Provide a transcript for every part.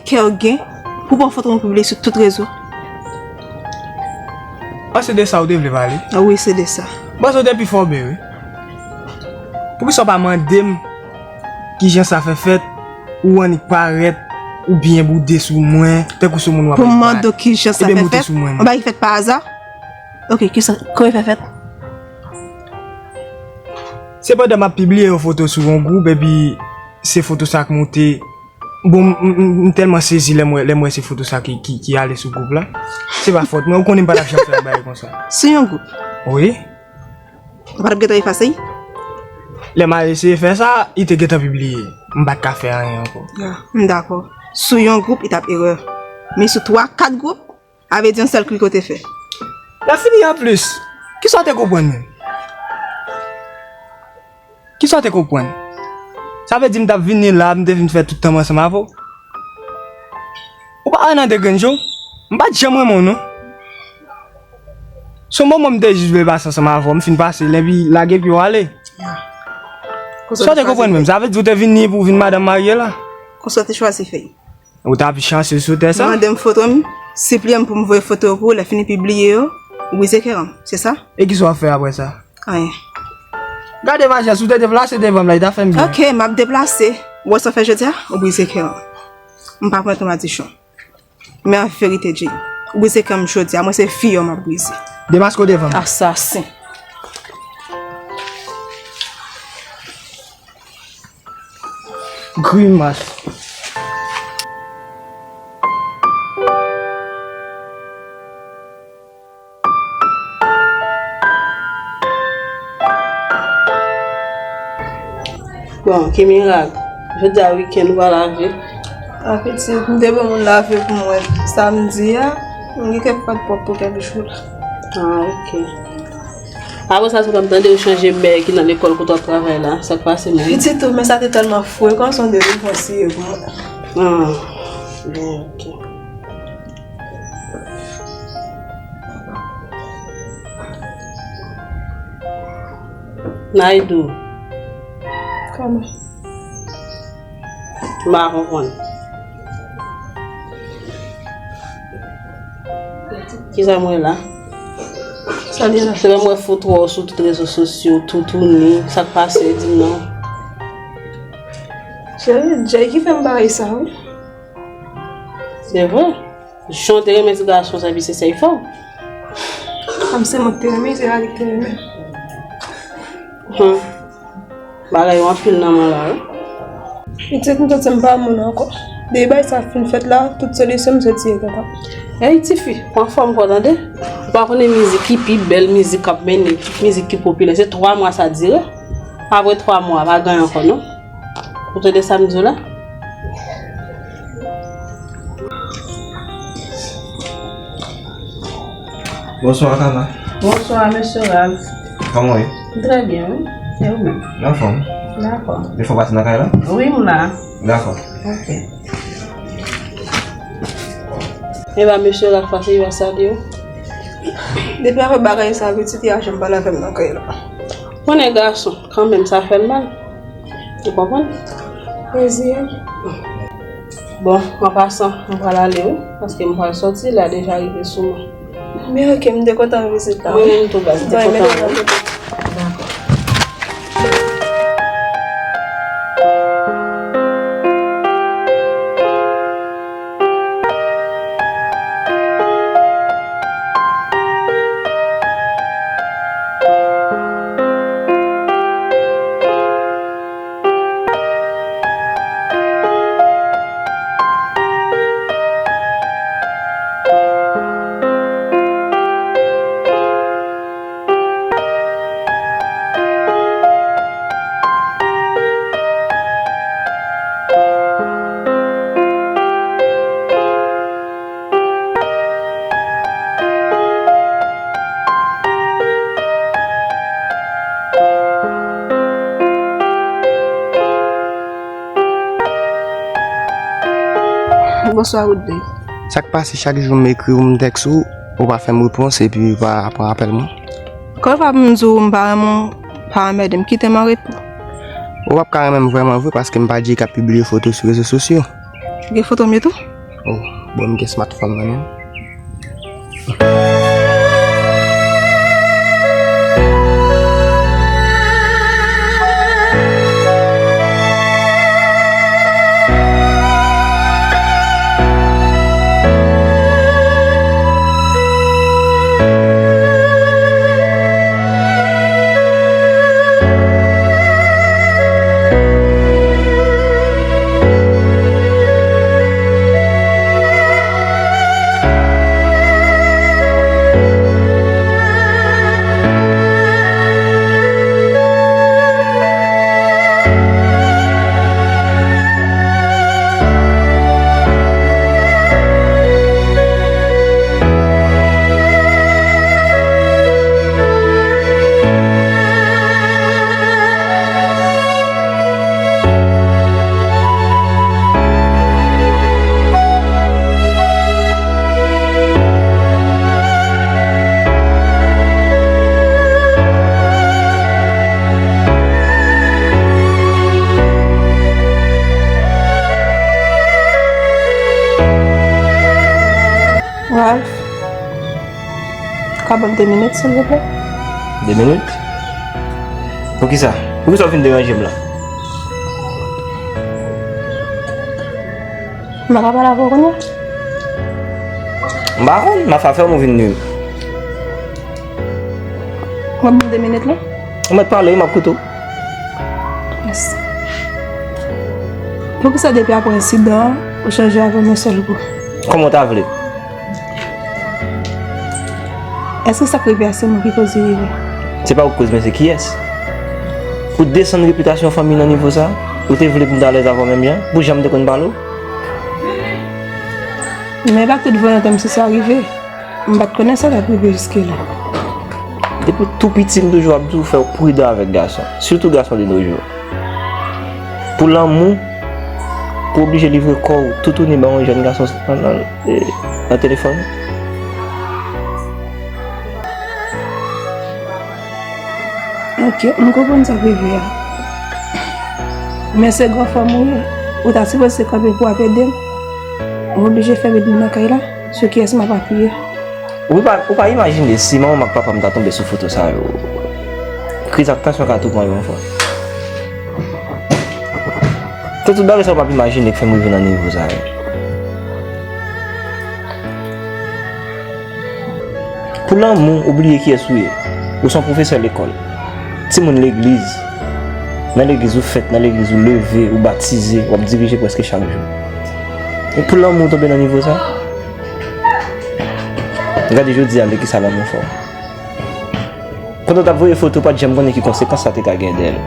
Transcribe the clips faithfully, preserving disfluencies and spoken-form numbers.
kè w gen pou pran foto m pibliye sou tout rezo? Ah, se de sa ou te vle pale? Ah wi, se de sa. Bon, se w te pi fòme, wi. Poukisa w pa mande m kijan sa fè fèt, ou annik parèt, ou byen boude sou mwen, tankou se moun w ap bat. Pou m mande w kijan sa fè fèt? Ebyen, moute sou mwen, non. Yon bagay ki fèt pa aza? Ok, kisa, kòman l fè fèt? Se pandan m ap pibliye yon foto sou yon gwoup, epi se foto sa k moute. Bon, m, m, m, m tèlman sezi lè m wè, lè m wè se foto sa ki, ki, ki ale sou gwoup la. Se pa fòt mwen, ou konnen m pa t ap janm fè yon bagay konsa. Sou yon gwoup? Wi. Ou pa t ap gentan efase l? Lè m al eseye fè sa, li te gentan pibliye. M pa t ka fè anyen ankò. Ah, m dakò. Sou yon gwoup, li t ap erè. Men sou twa, kat gwoup, sa vle di yon sèl klik ou te fè. Lè fini anplis, kisa w te konprann menm? Kisa w te konprann? Sa vle di m t ap vini la, m te vin fè tout tan m ansanm avè w? Ou pa wè nan de grenn je w? M pa t janm renmen w, non. Se yon moman m te jis vle pase ansanm avè w, m fin pase, lè pi lage pye w ale. Sa w te konprann menm? Sa vle di w te vini pou w vin madanm marye la? Konsa w te chwazi fè l? Ou ta pi chanse sou tè sa? Mande m foto m, sipliye m pou m voye foto yo pou ou, lè fini pibliye yo, ou brize kè m, se sa? E kisa w ap fè apre sa? Anyen. Gade majè, si w te deplase devan m la, li ta fè m byen. Ok, m ap deplase. Ou wè sa w fè jodi a? Ou brize kè m. M pa pran tan madichon. Men an verite, Jay, ou brize kè m jodi a, mwen se fiyè w m ap brize. Demaske w devan m. Asasen. Grimas. Bon, ki mirak. Jodi a wikenn ou pa lave. A pitit, m te ban moun lave pou mwen samdi a. M gen kèk pa t pwòp pou kèk jou la. Ah, ok. Apre sa, se pa m tande yo chanje mè ki nan lekòl kote w ap travay la. Sa k pase menm? Pitit ou, men sa te tèlman frekan, se yon de refans li ye pou mwen. Ah, bon, ok. Naidou. Kòman? M pa konprann. Kisa m wè la? Sa li la? Se lè m wè foto w sou tout rezo sosyo, toutouni, sa k pase, di m non. Cheri, Jay ki fè m bagay sa, wi. Se vre. Jan w te renmen ti gason sa, epi se sa l fè w. Kòm se mwen k te renmen, se pa li k te renmen. Hmm. Bagay yo anpil nan men w la, wi. Pitit, m santi m pa moun ankò. Depi bagay sa fin fèt la, tout solisyon m soti yo gentan. Ey, tifi, pran fòm kò w, tande. Ou pa konnen mizik ki pi bèl, mizik k ap mennen, mizik ki popilè. Se twa mwa sa dire. Apre twa mwa, pa gen ankò, non. Ou tande sa m di w la? Bonswa, Carla. Bonswa, mesye Ralph. Kòman w ye? M trè byen, wi. E ou menm? Anfòm. Dakò. Ou fè pati nan kay la? Wi, m la. Dakò. Ok. Ebyen, mesye Ralph pase, yo salye w. Depi apre bagay sa, pitit, li pa janm pale avè m nan kay la. Konnen gason, kanmenm, sa fè l mal. Ou konprann? Mezi. Bon, an pasan, mwen pral ale wi, paske mwen pral sòti, lè a deja rive sou mwen. Men ok, m te kontan vizit la. Mwen menm tou, baz, m te kontan wè w. Dakò. Bonswa, Woodley. Sa k pase, chak jou m ekri w, m tèks ou, ou pa fè m repons, epi ou pa pran apèl mwen? Kòman w pa di m, m pa renmen w, pa anmède m, kite m an repo. Ou p ap ka renmen m vrèman vre, paske m pa Jay k ap pibliye foto sou rezo sosyo. Gen foto m yo tou? Oh, bon, m gen smartphone nan men m. Ralph, ou ka ban m de minit, silvouplè? De minit? Poukisa? Poukisa w vin deranje m la? M pa ka pale avè w kounye a? M pa konn, m ap fè afè m, ou vin nwi m. W ap ban m de minit la? Ou mèt pale, m ap koute w. Mèsi. Poukisa depi apre ensidan an, ou chanje avè m yon sèl kou? Kòman w ta vle? Èske sa k rive a se mwen ki koz li rive? Se pa ou k koz, men se kiyès? Ou desann repitasyon fanmi nan nivo sa? Ou te vle pou m t alèz avè w menm jan? Pou jan m te konn pale w? Men pa tout volonte m si sa rive. M pa t konnen sa t ap rive jiske la. Depi w tou piti, m toujou ap di w fè w pridan avèk gason, sitou gason de nos jours. Pou lanmou, pou oblije livre kò w toutouni ba yon jèn gason nan, nan, e, nan telefòn. Ok, m konprann sa k rive a. Men se gran frè m ou ye. Ou ta sipoze kanpe pou w ap ede m. Ou oblije fè m ede m nan kay la. Sou kiyès m ap apiye? Ou pa, ou pa imajine si manman m ak papa m ta tonbe sou foto sa yo. Kriz ak tansyon ka tou pran yo, mon frè. Se tout bagay sa ou p ap imajine k fè m rive nan nivo sa yo. Pou lanmou, ou bliye kiyès ou ye. Ou se yon pwofesè lekòl. Timoun legliz. Nan legliz ou fèt, nan legliz ou leve, ou batize, w ap dirije prèske chak jou. E pou lanmou w tonbe nan nivo sa? Gade jodi a, men kisa lanmou fè w. Pandan w t ap voye foto, w pa t janm konnen ki konsekans sa te ka gen dèyè l.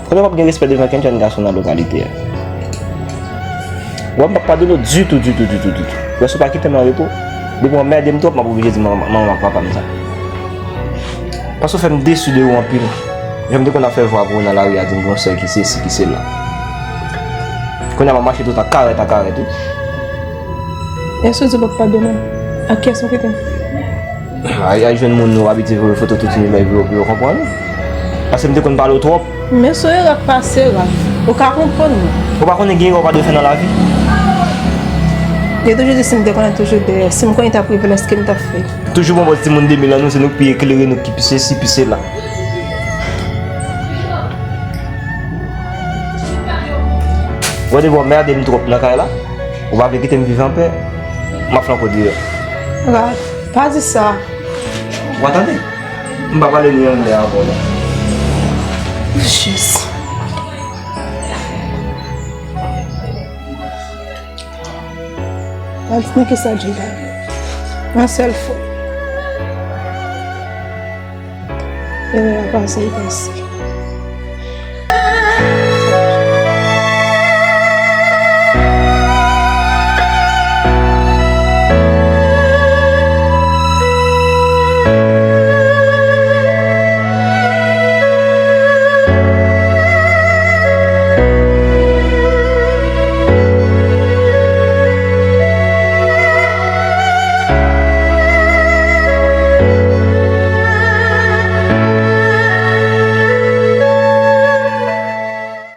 Pandan w p ap gen respè devan kenn jèn gason nan lokalite a. W wè m p ap padone w ditou, ditou, ditou, ditou. W wè si w pa kite m an repo, depi w anmède m twòp, m ap oblije di manman, manman m ak papa m sa. Paske w fè m desi de ou anpil. Jan m te konn ap fè vwa pou ou nan lari a, di m gon sè ki sesi, ki sela. Kounye a m ap mache tout an karèt, an karèt, wi. Èske w di w p ap padone m? Ak kiyès m kite m? Ay, ay jwenn moun nou abitye voye foto tout imaj pou yo, pou yo konprann. Paske m te konn pale w twòp. Men se yon erè k pase, Ralph. Ou ka konprann mwen. Ou pa konnen gen erè w pa dwe fè nan lavi? Yo toujou di si m te konnen toujou dèyè, si m konnen t ap rive la, èske m t ap fè? Toujou pran pòz timoun de mil an nou, se nou k pi eklere, nou k pi sesi, pi sela. Wè depi w anmède m twòp nan kay la, ou pa vle kite m viv anpè, m ap flanke w deyò. Ralph, pa di sa. W a tande? M pa pale ni anglè avè w non. Jezi. Ralph, men kisa Jada vle. Yon sèl fwa. Erè a pase, l pase.